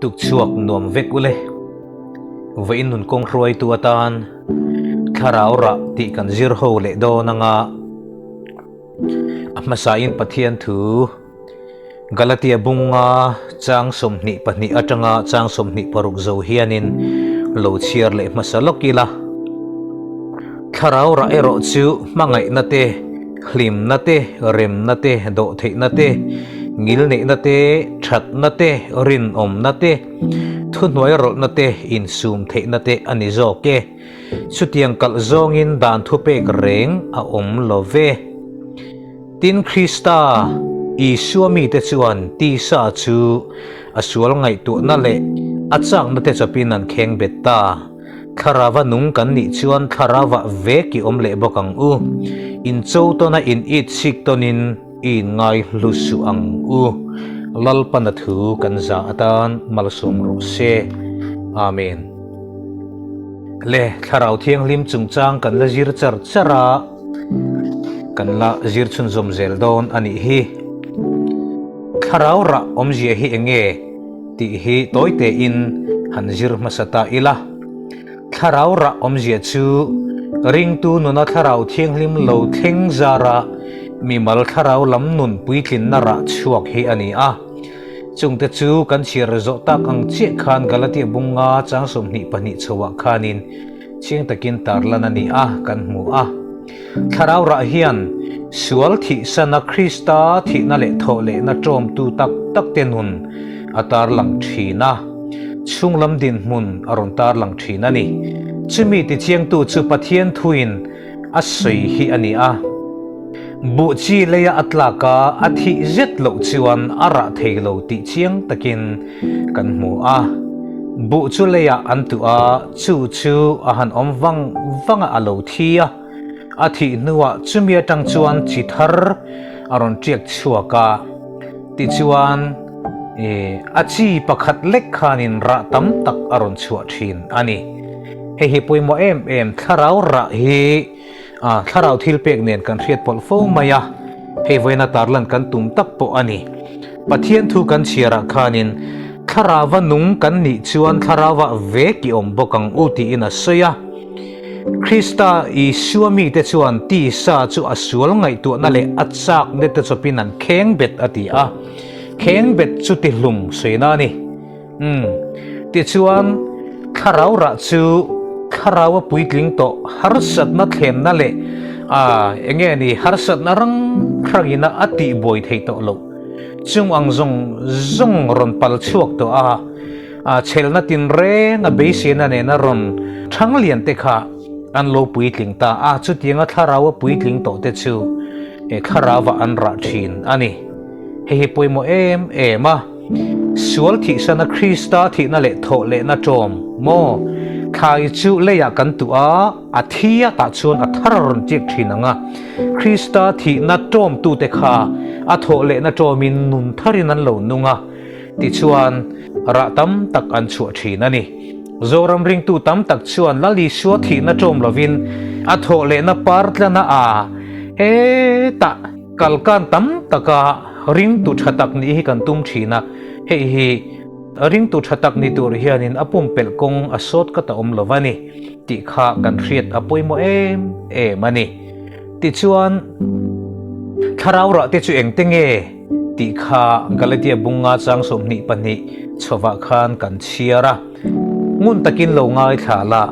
Tukchhuak nuam vek ule. Vawiin nun kawng hruaitu atan thlarau rah tih kan zir ho leh dawn anga a hmasain Pathian thu Galatia bunga chang 22 atanga chang 26 zo hianin lo chhiar leh hmasa lawk ila. Thlarau rah erawh chu hmangaihna te, hlimna te, remna te, dawhtheihna te, ngilneihna te, thatna te, rinawmna te, thuhnuai rawlhna te, insum theihna te a ni zawk e. Chutiang kalh zawngin dan thupek reng a awm lo ve. Tin, Krista Isua mite chuan tisa chu a sual ngaihtuahna leh a chakna te chawpin an kheng bet ta. Thlarava nung kan nih chuan thlarava vek i awm leh bawk ang u. Incho tawna in it chik tawnin i inngai hlu suh ang u. Lalpana thu kan za atan malsawm rawh se. Amen. Le, Thlarau Thianghlim chungchang kan la zir char char a. Kan la zir chhunzawm zel dawn a nih hi. Thlarau rah awmzia hi eng nge tih hi tawi tein han zir hmasa ta ila. Thlarau rah awmzia chu ringtu nuna thlarau thianghlim lo thleng zara mimal thlarau lam nun puitlinna rah chhuak hi a ni a. Chungte chu kan chhiar zawh tak ang chiah khan Galatia bunga chang 22 chhoah khanin Chiang takin tarlan a ni a, kan hmu a. Thlarau rah hian sual thihsana Krista thihna leh thawh lehna ṭawmtu tak takte nun a tarlang ṭhin a, chhunglam dinhmun a rawn tarlang ṭhin a ni. Chumi tichiangtu chu Pathian thuin a sawi hi a ni a. Buh chi leia a tlak a, a thih zet loh chuan a rah thei lo tih chiang takin kan hmu a. Buh chu leiah an tuh a, chu chu a han awm vang vang a, a lo thi a. A thih hnuah chumi atang chuan chi thar a rawn tiak chhuak a. Tichuan, a chi pakhat lek khanin rah tam tak a rawn chhuah thin a ni. Hei hi pawimawh em em, thlarau rah hi thlarau thil pek nen kan hriat pawlh fo mai a, hei vawiina tarlan kan tum tak pawh a ni. Pathian thu kan chhiarah khanin thlarauva nung kan nih chuan thlarauva vek i awm bawk ang u tiin a sawi a. Krista Isua mite chuan tisa chu a sual ngaihtuahna leh a chakna te chawpin an kheng bet a ti a, kheng bet chu tihlum sawina a ni. Umm. Tichuan, thlarau rah chu thlarau a puitling tawh harsatna thlenna leh a eng nge ni harsatna rang rangina a tihbuai thei tawh loh. Chung ang zawng zawng rawn pal chhuak tawh a, a chhelna tinreng a beiseina nena rawn thang lian te kha an lo puitling ta a, chutianga thlarau a puitling tawh te chu thlarauah an rah thin a ni. Hei hi pawimawh em em a. Sual thihsana Krista thihna leh thawh lehna ṭawm maw? Thlai chu leiah kan tuh a, a thi a tah chuan a thar a rawn ṭiak ṭhin ang a. Krista thihna ṭawmtute kha a thawh lehna ṭawmin nun tharin an lo nung a, tichuan rah tam tak an chhuah ṭhin a ni. Zoram ringtu tam tak chuan Lal Isua thihna ṭawm lovin a thawh lehna par tlana a hetah kalkan tam taka Ringtu tha tak nih hi kan tum thin a, hei hi ringtu tha tak ni tur hianin a pumpelh kawng a sawt ka ta awm lo va ni tih kha kan hriat a pawimawh em em a ni. Tichuan, thlarau rah te chu engte nge tih kha Galatia bunga chang 22 chhovah khan kan chhiar a, ngun takin lo ngaithla la,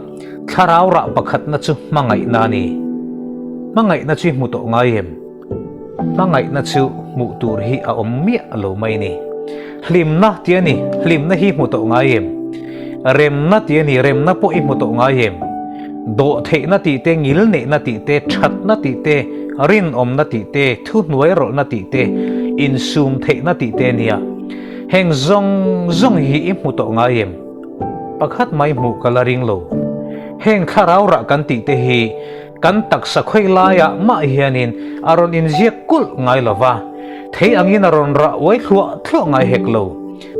thlarau rah pakhatna chu hmangaihna a ni. Hmangaihna chu i hmu tawh ngai em? Hmangaihna chu hmuh tur hi a awm miah lo mai ni. Hlimna tih a ni, hlimna hi hmu tawh ngai em? Remna tih a ni, remna pawh i hmu tawh ngai em? Dawhtheihna tih te, ngilneihna tih te, thatna tih te, rinawmna tih te, thuhnuairawlhna tih te, insumtheihna tih te nia. Heng zawng zawng hi i hmu tawh ngai em? Pakhat mai hmuh ka la ring lo. Heng thlarau rah kan tih te hi Kan taksa khawi laiah mah hianin a rawn inziak kulh ngai lo va, thei angin a rawn rah uai thluah thluah ngai hek lo.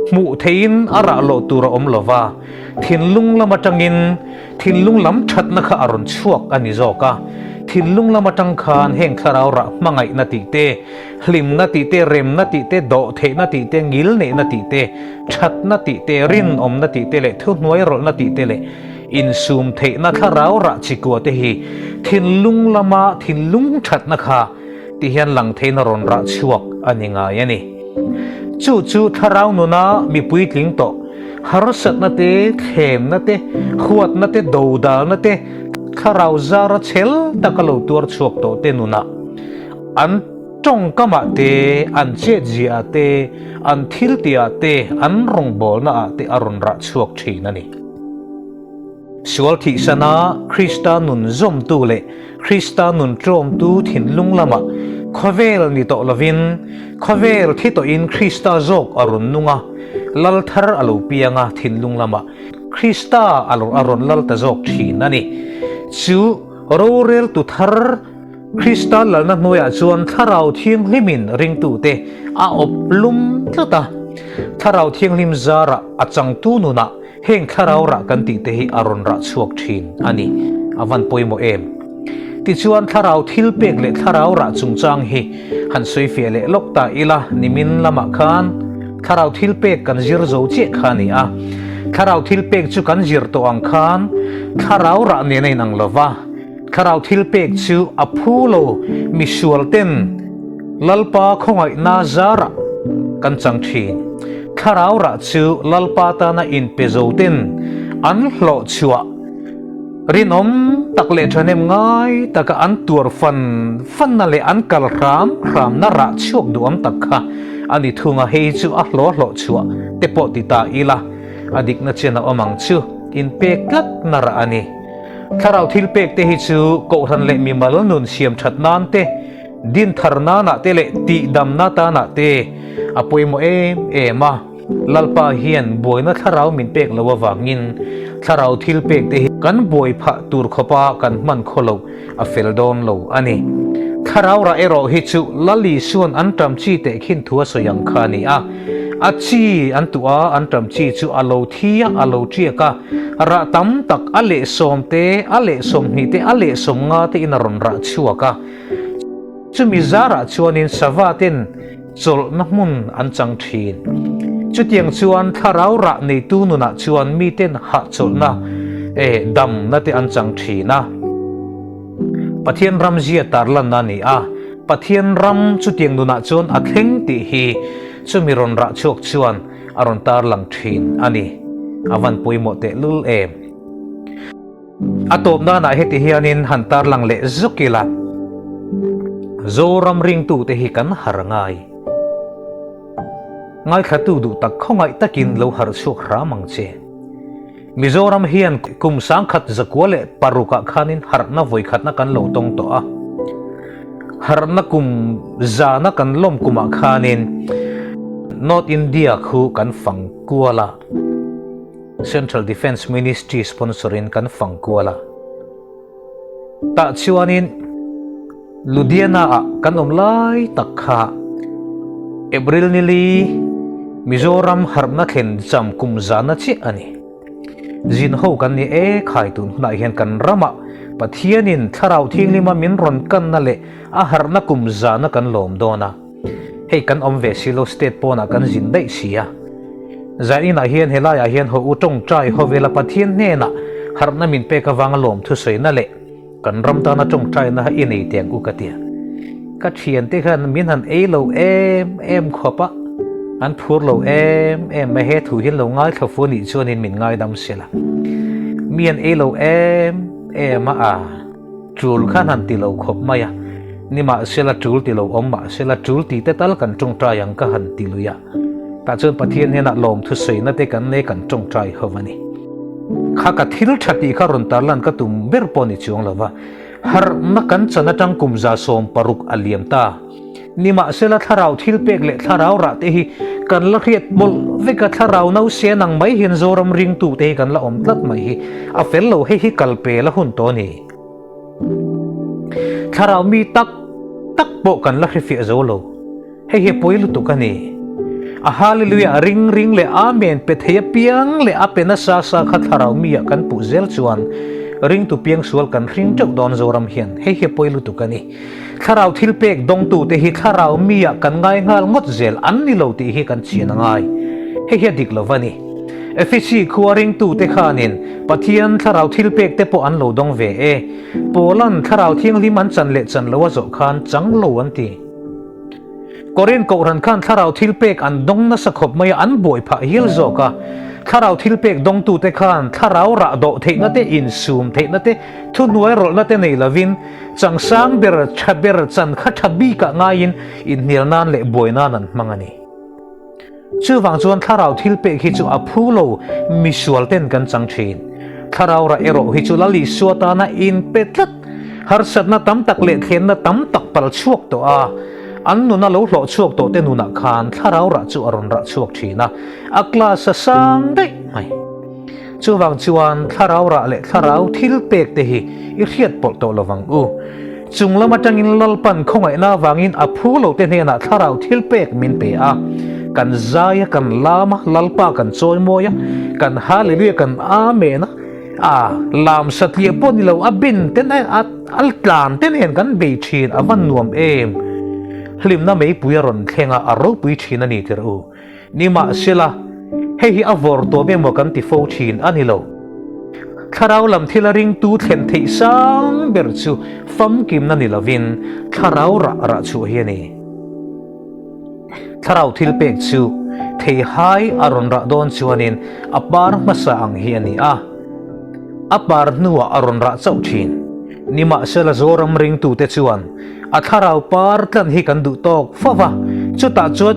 Hmuh theihin a rah loh tur a awm lo va, thinlung lam atangin thinlung lam thatna kha a rawn chhuak a ni zawk a. Thinlung lam atang khan heng thlarau rah hmangaihna tih te, hlimna tih te, remna tih te, dawhtheihna tih te, ngilneihna tih te, thatna tih te, rinawmna tih te leh thuhnuairawlhna tih te leh insum theihna thlarau rah chikua te hi thinlung lama thinlung thatna kha ti hian lang theiin a rawn rah chhuak a ni ngai a ni. Chu chu thlarau nuna mi puitling tawh harsatna te, thlemna te, huatna te, dodalna te, thlarau zara chhel taka lo tuar chhuak tawh te nunah an tawngkamah te, an chetziaah te, an thiltihah te, an rawngbawlnaah te a rawn rah chhuak thin a ni. Sual thihsana Krista nun zawmtu leh Krista nun tlawmtu thinlung lamah khawvel ni tawh lovin, khawvel thi tawhin Krista zawk a rawn nung a, lal thar a lo piang a, thinlung lamah Krista a rawn lal ta zawk thin a ni. Chu roreltu thar Krista lalna hnuaiah chuan Thlarau Thianghlimin ringtute a awp lum tlat a, Thlarau Thianghlim zarah a changtu nunah Heng thlarau rah kan tih te hi a rawn rah chhuak thin a ni. A van pawimawh em? Tichuan thlarau thil pek leh thlarau rah chungchang hi han sawi fiah leh lawk ta ila, nimin lamah khan thlarau thil pek kan zir zo chiah kha a ni a. Thlarau thil pek chu kan zir tawh ang khan thlarau rah nen a inang lo va, thlarau thil pek chu a phu lo misual ten Lalpa khawngaihna zarah kan chang thin. Thlarau rah chu Lalpa tana inpe zoten an hlawh chhuah rinawm tak leh thahnem ngai taka an tuar fan fanna leh an kal hram hramna rah chhuak duham tak kha a ni thung a, hei chu a hlawh hlawh chhuah te pawh ti ta ila a dikna chen a awm ang chu inpek tlatna rah a ni. Thlarau thilpek te hi chu Kohhran leh mimal nun siam that nan te, Din thar nanah te leh tihdamna tanah te a pawimawh em em a, Lalpa hian buaina thlarau min pek lo avangin thlarau thil pek te hi kan buai phah tur khawpa kan hman khaw loh a fel dawn lo a ni. Thlarau rah erawh hi chu Lal Isuan an ṭam chi teh khin thu a sawi ang kha a ni a, a chi an tuah a, an ṭam chi chu a lo thi a, a lo ṭiak a, rah tam tak a leh sawm te, a leh 20 te, a leh 50 te in a rawn rah chhuak a. Chumi zarah chuanin sava ten chawlhna hmun an chang thin. Chutiang chuan thlarau rah neitu nunah chuan miten hahchawlhna eh damna te an chang thin a. Pathian ram zia tarlanna a ni a, Pathian ram chutiang nunah chuan a thleng tih hi chumi rawn rah chhuak chuan a rawn tarlang thin a ni. A van pawimawh tehlul em. A tawp nanah heti hianin han tarlang leh zuk ila, Zoram ringtute hi kan har ngai. Ngaithlatu duh tak khawngaih takin lo harh chhuak hram ang che. Mizoram hian kum sangkhat zakua leh parukah khanin harhna vawikhatna kan lo tawng tawh a. Harhna kum zana kan lawm kumah khanin North India khu kan fang kual a. Central Defence Ministry sponsor in kan fang kual a. Tah chuanin Ludhiana ah kan awm lai tak kha April nili Mizoram harhna thlen cham kum zana chiah a ni. Zin ho kan ni e khai tun hunah hian kan ramah Pathianin Thlarau Thianghlima min rawn kanna leh a harhna kum zana kan lawm dawn a. Hei kan awm ve si lo state pawnah kan zin daih si a. Zainah hian helaiah hian haw u tawngtai haw vela Pathian hnenah harhna min pek avanga lawm thusawiina leh kan ram tana tawngtaina i nei teh ang u ka tia. Ka thiante khan min han ei lo em em khawp a, an phur lo em em mai he thu hian lo ngaithla fu anih chuanin min ngaidam sela. Mi an ei lo em em a a. Tul khan han ti lo khawp mai a, nimahsela tul ti lo awm mahsela tul ti te tal kan tawngtai ang ka han ti lui a, tah chuan Pathian hnenah lawmthu sawiina te kan nei kan tawngtai ho a ni. Kha ka thil tha tih kha rawn tarlan ka tum ber pawh ni chuang lo va, harhna kan chan atang kum 16 a liam ta. Nimahsela thlarau thil pek leh thlarau rah te hi kan la hriat mawlh vek a, thlarau nau sen ang mai hian Zoram ringtu te hi kan la awm tlat mai hi a fel lo, hei hi kal pel a hun tawh a ni. Thlarau mi tak tak pawh kan la hrefiah zo lo, hei hi a pawi lutuk a ni. A Hallelujah ring ring leh Amen pe thei apiang leh a pe nasa sa kha thlarau mi ah kan puh zel chuan. Ringtu piangsual kan hring teuh dawn Zoram hian hei hi a pawi lutuk a ni. Thlarau thil pek dawngtute hi thlarau mi ah kan ngai nghal ngawt zel an ni lo tih hi kan chian a ngai. Hei hi a dik lo va ni. Efesi khua ringtute khanin Pathian thlarau thil pek te pawh an lo dawng ve e. Paula'n thlarau thianghlim an chan leh chan lo a zawh khan chang lo an ti. Korin Kohhran khan thlarau thil pek an dawng nasa khawp mai a, an buai phah hial zawk a. Thlarau thil pek dawngtute khan thlarau rah dawh theihna te, insum theihna te, thuhnuai rawlhna te nei lovin changsang ber, tha ber, chan kha tha bikah ngaiin inhnial nan leh buai nan an hmang a ni. Chuvang chuan thlarau thil pek hi chu a phu lo misual ten kan chang thin. Thlarau rah erawh hi chu Lal Isua tana inpe tlat, harsatna tam tak leh thlenna tam tak pal chhuak tawh a, an nuna lo hlawh chhuak tawh te nunah khan thlarau rah chu a rawn rah chhuak thin a, a class a sang daih mai. Chuvang chuan thlarau rah leh thlarau thil pek te hi i hriat pawlh tawh lovang u. Chung lam atangin Lalpan khawngaihna avangin a phu lo te hnenah thlarau thil pek min pe a. Kan zai a, kan lam a, Lalpa kan chawi mawi a, kan Hallelujah kan Amen a, a lam satliah pawh ni lo a bin te nen a a tlan te nen kan bei thin a va nuam em. Hlimna meipui a rawn thleng a, a ropui thin a ni tirh u. Nimahsela, hei hi a vawr tawp emaw kan ti fo thin a ni lo. Thlarau lam thila ringtu thlen theih sang ber chu famkimna ni lovin thlarau rah rah chhuah hi a ni. Thlarau thil pek chu theihai a rawn rah dawn chuanin a par hmasa ang hi a ni a, a par hnuah a rawn rah chauh thin. Nimahsela Zoram ringtute chuan A thlarau par tlan hi kan duh tawk fo va, chutah chuan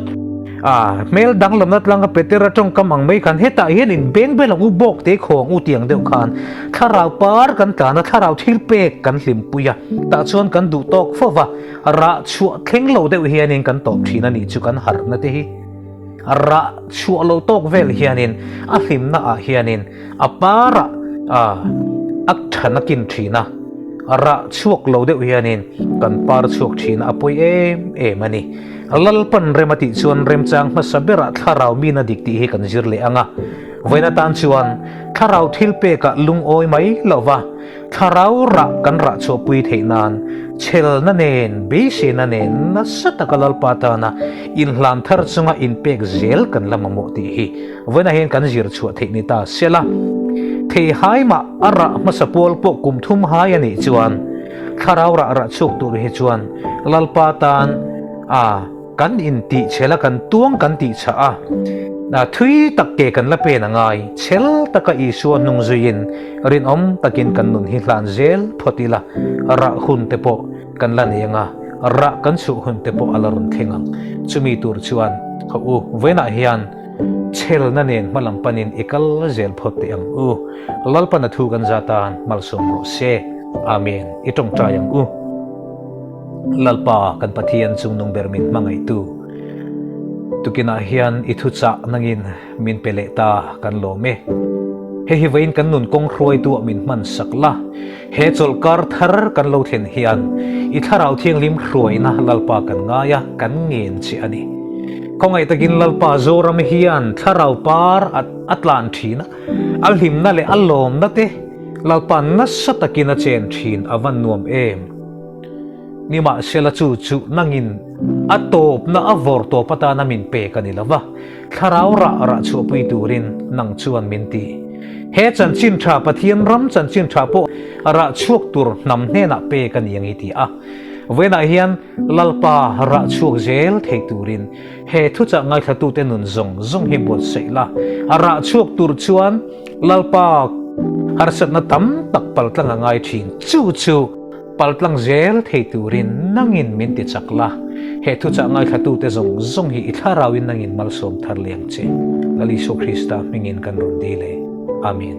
a hmel danglamna tlanga Petera tawngkam ang mai khan hetah hian in beng bel ang u bawk te khawng u tiang deuh khan thlarau par kan tlan a, thlarau thil pek kan hlimpui a, tah chuan kan duh tawk fo va, rah chhuah thleng lo deuh hianin kan tawp thin a nih chu kan harhna te hi. Rah chhuah lo tawk vel hianin a hlimna ah hianin A parah a than a kin thin a, rah chhuak lo deuh hianin kan par chhuak thin a, a pawi em em a ni. Lalpan rem a tih chuan remchang hmasa berah thlarau mina dik tih hi kan zir leh ang a. Vawiin atan chuan thlarau thil pekah lungawi mai lo va, Thlarau rah kan rah chhuahpui theih nan chhelna nen, beiseina nen nasa taka Lalpa tana inhlan thar chunga inpek zel kan la mamawh tih hi vawiinah hian kan zir chhuah theih ni ta sela. Theihai mah a rah hmasa pawl pawh kum thum hai a nih chuan thlarau rah rah chhuak tur hi chuan Lalpa tan a Kan intih chhel a, kan tuang kan tih chhah a, thui tak ke kan la pen a ngai. Chhel taka Isua hnung zuiin rinawm takin kan nun hi hlan zel phawt ila, rah hun te pawh kan la nei ang a, rah kan chhuh hun te pawh a la rawn thleng ang. Chumi tur chuan hawh u, vawiinah hian chhelna nen hma lam panin i kal zel phawt teh ang u. Lalpan a thu kan za tan malsawm rawh se. Amen. I tawngtai ang u. Lalpa kan Pathian chungnung ber min hmangaihtu tukinah hian i thuchah nangin min pe leh ta kan lawm e. Hei hi vawiin kan nun kawng hruaituah min hman sak la, he chawlhkar thar kan lo thlen hian i Thlarau Thianghlim hruaina Lalpa kan ngai a, kan ngen che a ni. Khawngaih takin Lalpa Zoram hian Thlarau par a tlan thin a, a hlimna leh a lawmna te Lalpa nasa takin a chen thin a van nuam em. Nimahsela chu chu nangin a tawpna a vawr tawp atana min pek a ni lo va, thlarau rah rah chhuahpui turin nang chuan min ti. He chanchin tha Pathian ram chanchin tha pawh rah chhuak tur hnam hnenah pek a ni ang i ti a. Vawiinah hian Lalpa rah chhuak zel thei turin he thuchah ngaithlatute nun zawng zawng hi buatsaih la. A rah chhuak tur chuan Lalpa harsatna tam tak paltlang a ngai thin. Chu chu. Paltlang zel thei turin nangin min ti chak la, he thuchah ngaithlatute zawng zawng hi i thlarauin nangin malsawm thar liang che. Lal Isua Krista hmingin kan rawn dil e. Amen.